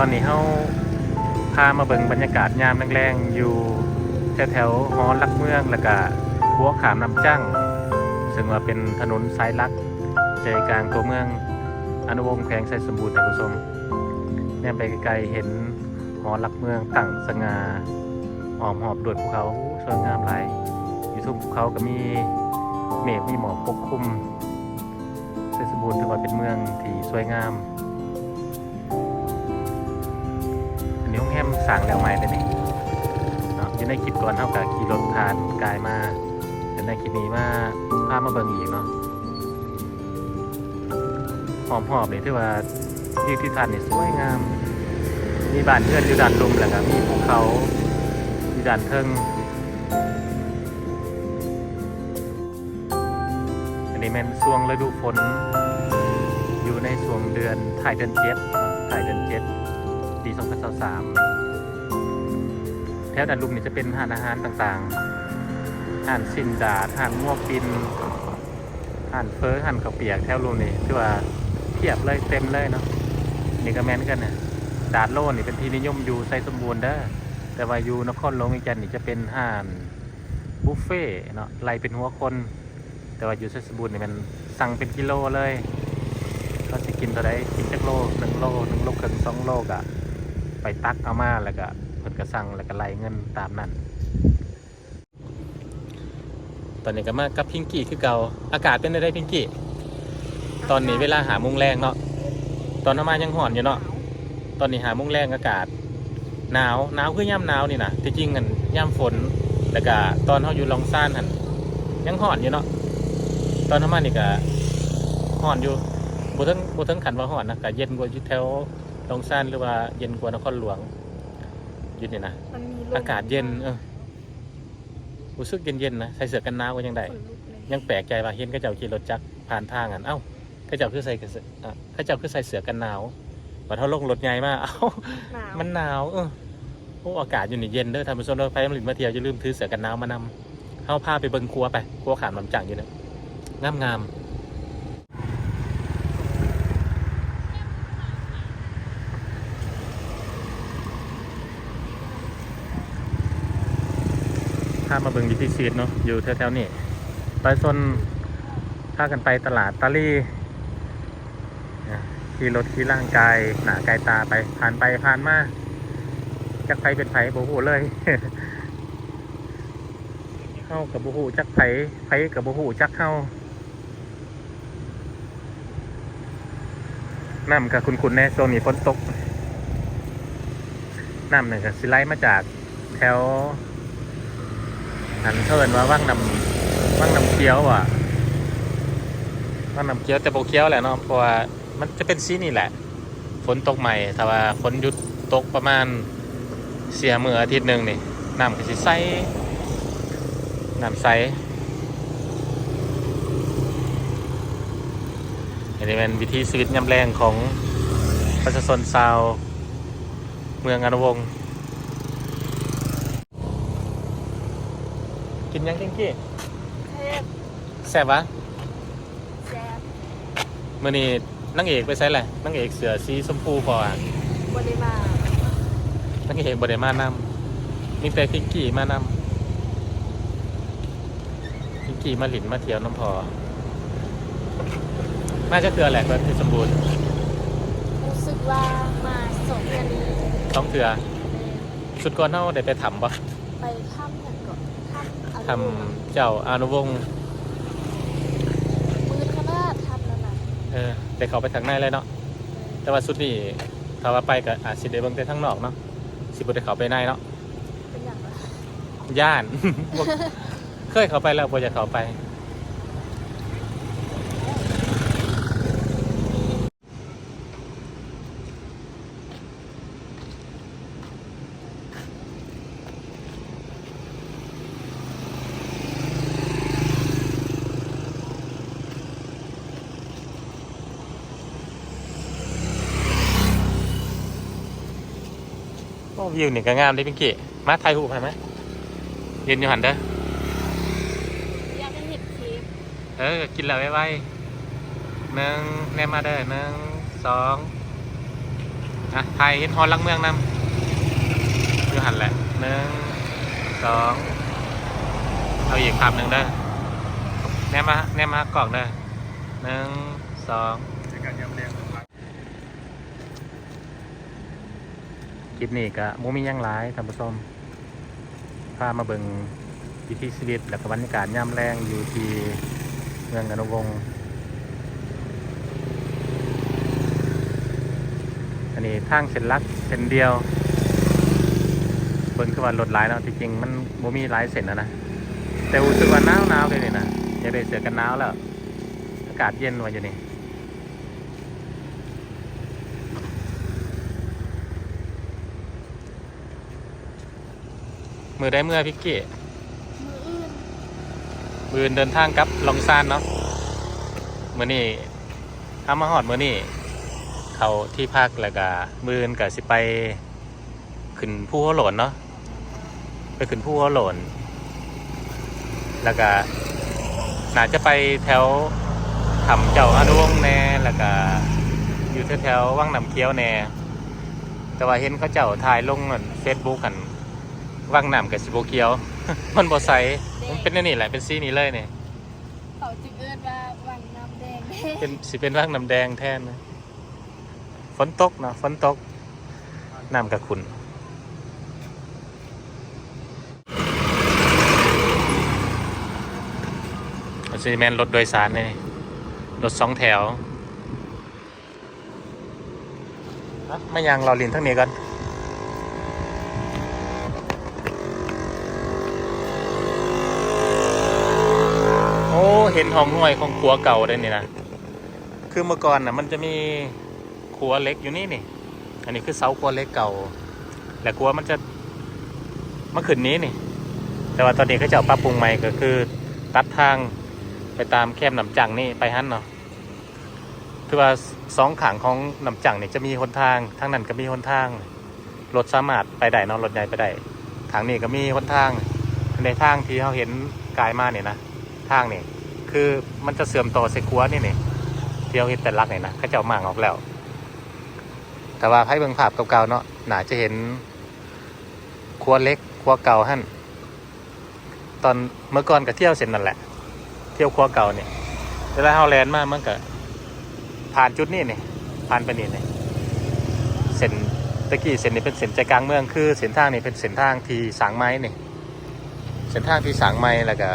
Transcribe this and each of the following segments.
ຕອນນີ້ເຮົາພາມາເບິ່ງບັນຍາກາດຍາມແລງໆ ຢູ່ແຖວໆ ຫໍຫຼັກເມືອງ ແລ້ວກະຂົວຂ້າມນ້ຳຈັ້ງ ເຊິ່ງວ່າເປັນຖະໜົນສາຍຫຼັກ ໃຈກາງຕົວເມືອງອະນຸວົງ ແຂວງໄຊສົມບູນ ທ່ານຜູ້ຊົມ. ແນມໄປໄກໆ ເຫັນຫໍຫຼັກເມືອງຕັ້ງສະຫງ່າ ອ້ອມຮອບດ້ວຍພູເຂົາ ໂອ້ ສວຍງາມຫຼາຍ. ຢູ່ເທິງພູເຂົາກໍມີເມກມີໝອກປົກຄຸມ. ໄຊສົມບູນຖືວ່າເປັນເມືອງທີ່ສວຍງາມ. ອັນນີ້ໂຮງແຮມສ້າງແລ້ວໃໝ່ເດ້ນີ້ເນາະ. ຢູ່ໃນຄລິບກ່ອນເຮົາກໍຂີ່ລົດຜ່ານກາຍມາ, ແຕ່ໃນຄລິບນີ້ມາ ພາມາເບິ່ງອີກເນາະ. ຮອບໆ ນີ້ຖືວ່າວິວທິວທັດນີ້ສວຍງາມ. ມີບ້ານເຮືອນຢູ່ດ້ານລຸ່ມ ແລ້ວກໍມີພູເຂົາຢູ່ດ້ານເທິງ. ອັນນີ້ແມ່ນຊ່ວງລະດູຝົນ ຢູ່ໃນຊ່ວງເດືອນ ທ້າຍເດືອນເຈັດ ທ້າຍເດືອນເຈັດ ປີສອງພັນຊາວສາມ. ແຖວດ້ານລຸ່ມນີ້ຈະເປັນຮ້ານອາຫານຕ່າງໆ ຮ້ານຊີ້ນດາດ ຮ້ານງົວປິ່ນ ຮ້ານເຝີ ຮ້ານເຂົ້າປຽກ. ແຖວລຸ່ມນີ້ຖືວ່າພຽບເລີຍ ເຕັມເລີຍເນາະ. ນີ້ກໍແມ່ນຄືກັນນະ ດາດໂລນນີ້ເປັນທີ່ນິຍົມຢູ່ໄຊສົມບູນເດີ, ແຕ່ວ່າຢູ່ນະຄອນຫຼວງວຽງຈັນນີ້ຈະເປັນຮ້ານ ບຸບເຟເນາະ ໄລ່ເປັນຫົວຄົນ. ແຕ່ວ່າຢູ່ໄຊສົມບູນນີ້ແມ່ນສັ່ງເປັນກິໂລເລີຍ, ເຮົາຊິກິນເທົ່າໃດ ກິນຈັກໂລ ໜຶ່ງໂລ ໜຶ່ງໂລເຄິ່ງ ສອງໂລ ກະໄປຕັກເອົາມາ ແລ້ວກະເພິ່ນກະສັ່ງ ແລ້ວກະໄລ່ເງິນຕາມນັ້ນ. ຕອນນີ້ກະມາກັບພິງກີ້ຄືເກົ່າ. ອາກາດເປັນແນວໃດພິງກີ້? ຕອນນີ້ເວລາຫ້າໂມງແລງເນາະ, ຕອນເຮົາມາຍັງຮ້ອນຢູ່ເນາະ. ຕອນນີ້ຫ້າໂມງແລງ ອາກາດໜາວ, ໜາວຄືຍາມໜາວນີ້ນະ. ທີ່ຈິງຫັ້ນຍາມຝົນ ແລ້ວກະຕອນເຮົາຢູ່ລອງຊານຫັ້ນຍັງຮ້ອນຢູ່ເນາະ. ຕອນເຮົາມານີ້ກະຮ້ອນຢູ່, ບໍ່ເຖິງ ບໍ່ເຖິງຂັ້ນວ່າຮ້ອນນະ, ກະເຢັນກວ່າຢູ່ແຖວລອງຊານ ຫຼືວ່າເຢັນກວ່ານະຄອນຫຼວງຢູ່ນີ້ນະ. ອາກາດເຢັນ ເອີ ຮູ້ສຶກເຢັນໆ ນະ, ໃສ່ເສື້ອກັນໜາວກໍຍັງໄດ້. ຍັງແປກໃຈວ່າເຫັນເຂົາເຈົ້າຂີ່ລົດຈັກຜ່ານທາງຫັ້ນ, ເອົ້າ ເຂົາເຈົ້າຄືໃສ່ ເຂົາເຈົ້າຄືໃສ່ເສື້ອກັນໜາວ, ບັດເຮົາລົງລົດໃຫຍ່ມາ ເອົ້າ ມັນໜາວ. ເອີ ໂອ້ ອາກາດຢູ່ນີ້ເຢັນເດີທ່ານຜູ້ຊົມເດີ. ໃຜມາຫຼິ້ນມາທ່ຽວ ຢ່າລືມຖືເສື້ອກັນໜາວມານຳ. ເຮົາພາໄປເບິ່ງຂົວໄປ, ຂົວຂ້າມນ້ຳຈັ້ງຢູ່ນີ້ ງາມໆ. ພາມາເບິ່ງວິຖີຊີວິດເນາະ ຢູ່ແຖວໆ ນີ້. ປະຊາຊົນພາກັນໄປຕະຫຼາດຕາລີ, ຂີ່ລົດຂີ່ລາງກາຍໜ້າກາຍຕາໄປ, ຜ່ານໄປຜ່ານມາ, ຈັກໃຜເປັນໃຜບໍ່ຮູ້ເລີຍ. ເຮົາກໍບໍ່ຮູ້ຈັກໃຜ, ໃຜກໍບໍ່ຮູ້ຈັກເຮົາ. ນ້ຳກໍຂຸ້ນໆ ແດ່, ຊ່ວງນີ້ຝົນຕົກ. ນ້ຳນັ້ນກໍຊິໄຫຼມາຈາກແຖວ ອັນເຂົາເອີ້ນວ່າວັງນ້ຳ ວັງນ້ຳຂຽວຫວາ? ວັງນ້ຳຂຽວ, ແຕ່ບໍ່ຂຽວແຫຼະເນາະ, ເພາະວ່າມັນຈະເປັນສີນີ້ແຫຼະ. ຝົນຕົກໃໝ່, ຖ້າວ່າຝົນຢຸດຕົກປະມານສີ່ຫ້າມື້ ອາທິດໜຶ່ງນີ້ ນ້ຳກໍຊິໃສ, ນ້ຳໃສ. ອັນນີ້ແມ່ນວິຖີຊີວິດຍາມແລງຂອງປະຊາຊົນຊາວເມືອງອະນຸວົງ. ກິນຫຍັງ ພິງກີ້? ແຊບ. ແຊບຫວາ? ແຊບ. ມື້ນີ້ນາງເອກໄປໃສລະ? ນາງເອກເສື້ອສີຊົມພູພໍຫວາ? ບໍ່ໄດ້ມາ. ນາງເອກບໍ່ໄດ້ມານຳ, ມີແຕ່ພິງກີ້ມານຳ. ພິງກີ້ມາຫຼິ້ນມາທ່ຽວນຳພໍ່. ມາຈັກເທື່ອແຫຼະ ເມືອງໄຊສົມບູນ? ຮູ້ສຶກວ່າມາສອງເທື່ອນີ້. ສອງເທື່ອ. ແມ່ນ. ຊຸດກ່ອນເຮົາໄດ້ໄປຖ້ຳບໍ່? ໄປຖ້ຳຫຍັງເກາະ? ຖ້ຳອະນຸວົງ. ຖ້ຳເຈົ້າອະນຸວົງ. ມືດຂະໜາດຖ້ຳນັ້ນນະ. ເອີ ໄດ້ເຂົ້າໄປທາງໃນເລີຍເນາະ. ແມ່ນ. ແຕ່ວ່າຊຸດນີ້ຖ້າວ່າໄປກໍອາດຊິໄດ້ເບິ່ງແຕ່ທາງນອກເນາະ, ຊິບໍ່ໄດ້ເຂົ້າໄປໃນເນາະ. ເປັນຫຍັງລະ? ຢ້ານ. ບໍ່ ເຄີຍເຂົ້າໄປແລ້ວ ບໍ່ຢາກເຂົ້າໄປ. ໂອ້ ວິວນີ້ກໍງາມເດ້ພິງກີ້, ມາຖ່າຍຮູບໃຫ້ມາ. ຢືນຢູ່ຫັ້ນເດີ. ຢາກໃຫ້ເຮັດຄລິບ. ເອີ ກິນແລ້ວໄວໆ. ໜຶ່ງ ແນມມາເດີ ໜຶ່ງ ສອງ. ອ່ະ ຖ່າຍເຫັນຫໍຫຼັກເມືອງນຳ ຢູ່ຫັ້ນແຫຼະ ໜຶ່ງ ສອງ ເອົາອີກພາບໜຶ່ງເດີ ແນມມາ ແນມມາຫາກ້ອງເດີ ໜຶ່ງ ສອງ. ຄລິບນີ້ກະບໍ່ມີຫຍັງຫຼາຍທ່ານຜູ້ຊົມ ພາມາເບິ່ງວິຖີຊີວິດ ແລ້ວກະບັນຍາກາດຍາມແລງຢູ່ທີ່ເມືອງອະນຸວົງ. ອັນນີ້ທາງເສັ້ນຫຼັກເສັ້ນດຽວ ເບິ່ງຄືວ່າລົດຫຼາຍເນາະ ທີ່ຈິງມັນບໍ່ມີຫຼາຍເສັ້ນນະນະ ແຕ່ຮູ້ສຶກວ່າໜາວໆເດນີ້ນະ ຢາກໄດ້ເສື້ອກັນໜາວແລ້ວ ອາກາດເຢັນວ່າຢູ່ນີ້. ມື້ໃດເມືອພິກກີ້? ມື້ອື່ນ ມື້ອື່ນເດີນທາງກັບລອງຊານເນາະ. ມື້ນີ້ເຮົາມາຮອດມື້ນີ້ ເຂົ້າທີ່ພັກ ແລ້ວກະມື້ອື່ນກະຊິໄປຂຶ້ນພູຫົວໂລ້ນເນາະ ໄປຂຶ້ນພູຫົວໂລ້ນ ແລ້ວກະໜ້າຈະໄປແຖວຖ້ຳເຈົ້າອະນຸວົງແດ່ ແລ້ວກະຢູ່ແຖວໆວັງນ້ຳຂຽວແດ່. ແຕ່ວ່າເຫັນເຂົາເຈົ້າຖ່າຍລົງອັນເຟສບຸກຫັ້ນ ວັງນ້ຳກະຊິບໍ່ຂຽວ ມັນບໍ່ໃສ ແດງ ມັນເປັນແນວນີ້ແຫຼະ ເປັນສີນີ້ເລີຍນີ້ ເຂົາຈຶ່ງເອີ້ນວ່າວັງນ້ຳແດງ ເປັນ ຊິເປັນວັງນ້ຳແດງແທນ. ຝົນຕົກເນາະ ຝົນຕົກ ນ້ຳກະຂຸ້ນ. ອັນນີ້ແມ່ນລົດໂດຍສານເດ້ ລົດສອງແຖວ. ມາຍ່າງເລາະຫຼິ້ນທາງນີ້ກ່ອນ. ໂອ້ ເຫັນຮ່ອງຮອຍຂອງຂົວເກົ່າເດ້ນີ້ນະ ຄືເມື່ອກ່ອນນະ ມັນຈະມີຂົວເຫຼັກຢູ່ນີ້ນີ້ ອັນນີ້ຄືເສົາຂົວເຫຼັກເກົ່າ ແລະ ຂົວມັນຈະມາຂຶ້ນນີ້ນີ້ ແຕ່ວ່າຕອນນີ້ເຂົາເຈົ້າປັບປຸງໃໝ່ ກໍຄືຕັດທາງໄປຕາມແຄມນ້ຳຈັ້ງນີ້ໄປຫັ້ນເນາະ. ຖືວ່າສອງຂ້າງຂອງນ້ຳຈັ້ງນີ້ຈະມີຫົນທາງ ທາງນັ້ນກໍມີຫົນທາງ ລົດສາມາດໄປໄດ້ເນາະ ລົດໃຫຍ່ໄປໄດ້. ທາງນີ້ກໍມີຫົນທາງ ໃນທາງທີ່ເຮົາເຫັນກາຍມານີ້ນະ ທາງນີ້ຄືມັນຈະເຊື່ອມຕໍ່ໃສ່ຂົວນີ້ນີ້ ທີ່ເຮົາເຫັນແຕ່ຫຼັກນີ້ນະ ເຂົາເຈົ້າມ້າງອອກແລ້ວ. ຖ້າວ່າໃຜເບິ່ງພາບເກົ່າໆເນາະ ໜ້າຈະເຫັນຂົວເຫຼັກ ຂົວເກົ່າຫັ້ນ. ຕອນເມື່ອກ່ອນກໍທ່ຽວເສັ້ນນັ້ນແຫຼະ ທ່ຽວຂົວເກົ່ານີ້ ເວລາເຮົາແລ່ນມາມັນກໍຜ່ານຈຸດນີ້ນີ້ ຜ່ານໄປນີ້ນີ້ ເສັ້ນ ແຕ່ກີ້ເສັ້ນນີ້ເປັນເສັ້ນໃຈກາງເມືອງ ຄືເສັ້ນທາງນີ້ເປັນເສັ້ນທາງທີ່ສ້າງໃໝ່ນີ້ ເສັ້ນທາງທີ່ສ້າງໃໝ່ ແລ້ວກໍ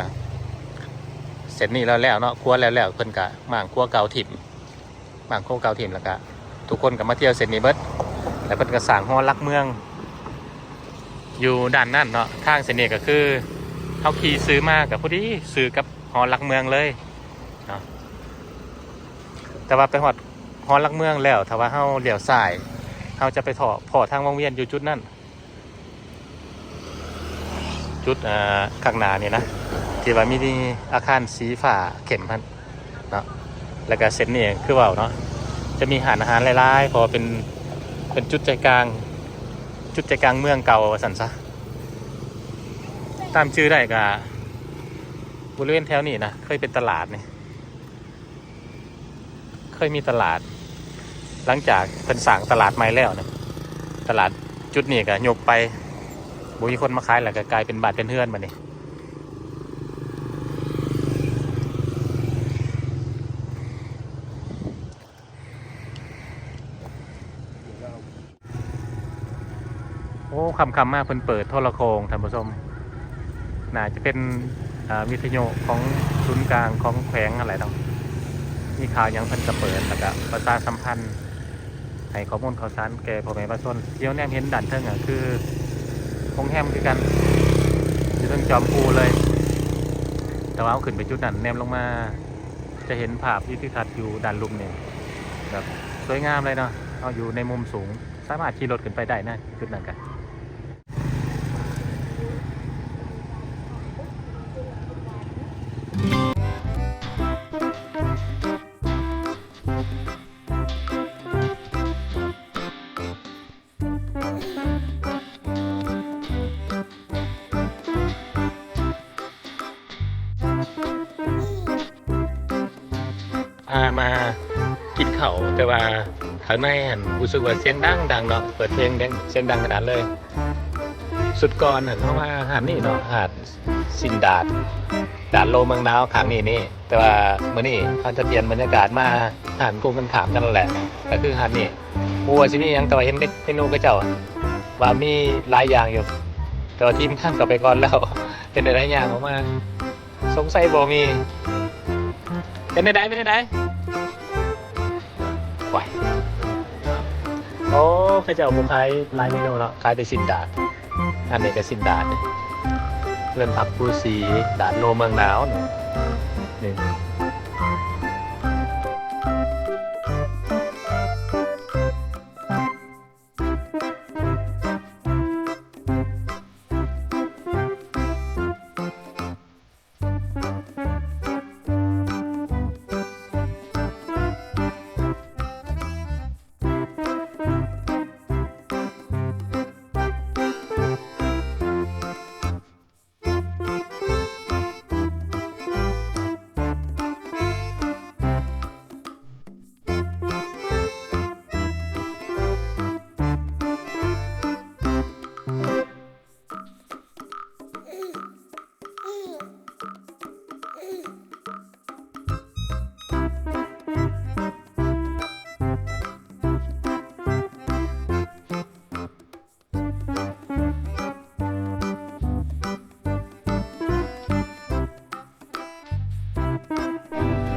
ເສັ້ນນີ້ແລ້ວໆເນາະ ຂົວແລ້ວໆ ເພິ່ນກໍມ້າງຂົວເກົ່າຖິ້ມ. ມ້າງຂົວເກົ່າຖິ້ມ ແລ້ວກະທຸກຄົນກໍມາທ່ຽວເສັ້ນນີ້ເບິດ ແລ້ວເພິ່ນກໍສ້າງຫໍຫຼັກເມືອງຢູ່ດ້ານນັ້ນເນາະ. ທາງເສັ້ນນີ້ກໍຄືເຮົາຂີ່ຊື່ມາກໍພໍດີຊື່ກັບຫໍຫຼັກເມືອງເລີຍເນາະ. ແຕ່ວ່າໄປຮອດຫໍຫຼັກເມືອງແລ້ວ ຖ້າວ່າເຮົາລ້ຽວຊ້າຍ ເຮົາຈະໄປພໍ້ ພໍ້ທາງວົງວຽນຢູ່ຈຸດນັ້ນ. ຈຸດ ເອີ ຂ້າງໜ້ານີ້ນະ ທີ່ວ່າມີອາຄານສີຟ້າເຂັ້ມຫັ້ນເນາະ ແລ້ວກະເສັ້ນນີ້ຄືເວົ້າເນາະ ຈະມີຮ້ານອາຫານຫຼາຍໆ ເພາະວ່າເປັນ ເປັນຈຸດໃຈກາງ ຈຸດໃຈກາງເມືອງເກົ່າວ່າຊັ້ນຊະ. ຕາມຈື່ໄດ້ກະບໍລິເວນແຖວນີ້ນະ ເຄີຍເປັນຕະຫຼາດນີ້ ເຄີຍມີຕະຫຼາດ ຫຼັງຈາກເພິ່ນສ້າງຕະຫຼາດໃໝ່ແລ້ວນະ ຕະຫຼາດຈຸດນີ້ກໍຍຸບໄປ ບໍ່ມີຄົນມາຂາຍ ແລ້ວກໍກາຍເປັນບ້ານເປັນເຮືອນບັດນີ້. ໂອ້ ຄ່ຳໆມາເພິ່ນເປີດໂທລະໂຄ່ງ ທ່ານຜູ້ຊົມ ໜ້າຈະເປັນ ເອີ ວິທະຍຸຂອງສູນກາງຂອງແຂວງຫັ້ນແຫຼະເນາະ ມີຂ່າວຫຍັງເພິ່ນກໍເປີດ ແລ້ວກໍປະຊາສຳພັນໃຫ້ຂໍ້ມູນຂ່າວສານແກ່ພໍ່ແມ່ປະຊາຊົນ. ທີ່ເຮົາແນມເຫັນດ້ານເທິງກໍຄືໂຮງແຮມຄືກັນ ຢູ່ເທິງຈອມພູເລີຍ ແຕ່ວ່າເຮົາຂຶ້ນໄປຈຸດນັ້ນ ແນມລົງມາຈະເຫັນພາບວິວທິວທັດຢູ່ດ້ານລຸ່ມນີ້ ແບບສວຍງາມເລີຍເນາະ. ເຮົາຢູ່ໃນມຸມສູງ ສາມາດຂີ່ລົດຂຶ້ນໄປໄດ້ນະ ຈຸດນັ້ນກະ ພາມາ ກິນເຂົ້າ ແຕ່ວ່າຂ້າງໃນຫັ້ນຮູ້ສຶກວ່າສຽງດັງໆເນາະ ເປີດເພງແຮງ ສຽງດັງຂະໜາດເລີຍ. ຊຸດກ່ອນຫັ້ນເຮົາມາຮ້ານນີ້ເນາະ ຮ້ານຊີ້ນດາດ ດາດໂລເມືອງໜາວຂ້າງນີ້ນີ້ ແຕ່ວ່າມື້ນີ້ເຮົາຈະປ່ຽນບັນຍາກາດມາຮ້ານກົງກັນຂ້າມກັນນັ້ນແຫຼະ ກໍຄືຮ້ານນີ້. ບໍ່ຮູ້ວ່າຊິມີຫຍັງ ແຕ່ວ່າເຫັນເມນູເຂົາເຈົ້າວ່າມີຫຼາຍຢ່າງຢູ່ ແຕ່ວ່າທີມງານກໍໄປກ່ອນແລ້ວ. ເປັນໄດ້ຫຍັງອອກມາ ສົງໄສບໍ່ມີ. ເປັນແນວໃດ ເປັນແນວໃດ? ໂອ້ຍ ໂອ້ ເຂົາເຈົ້າບໍ່ຂາຍຫຼາຍເມນູເນາະ ຂາຍແຕ່ຊີ້ນດາດ. ອັນນີ້ກໍຊີ້ນດາດ ເຮືອນພັກພູສີ ດາດໂລເມືອງໜາວນີ້.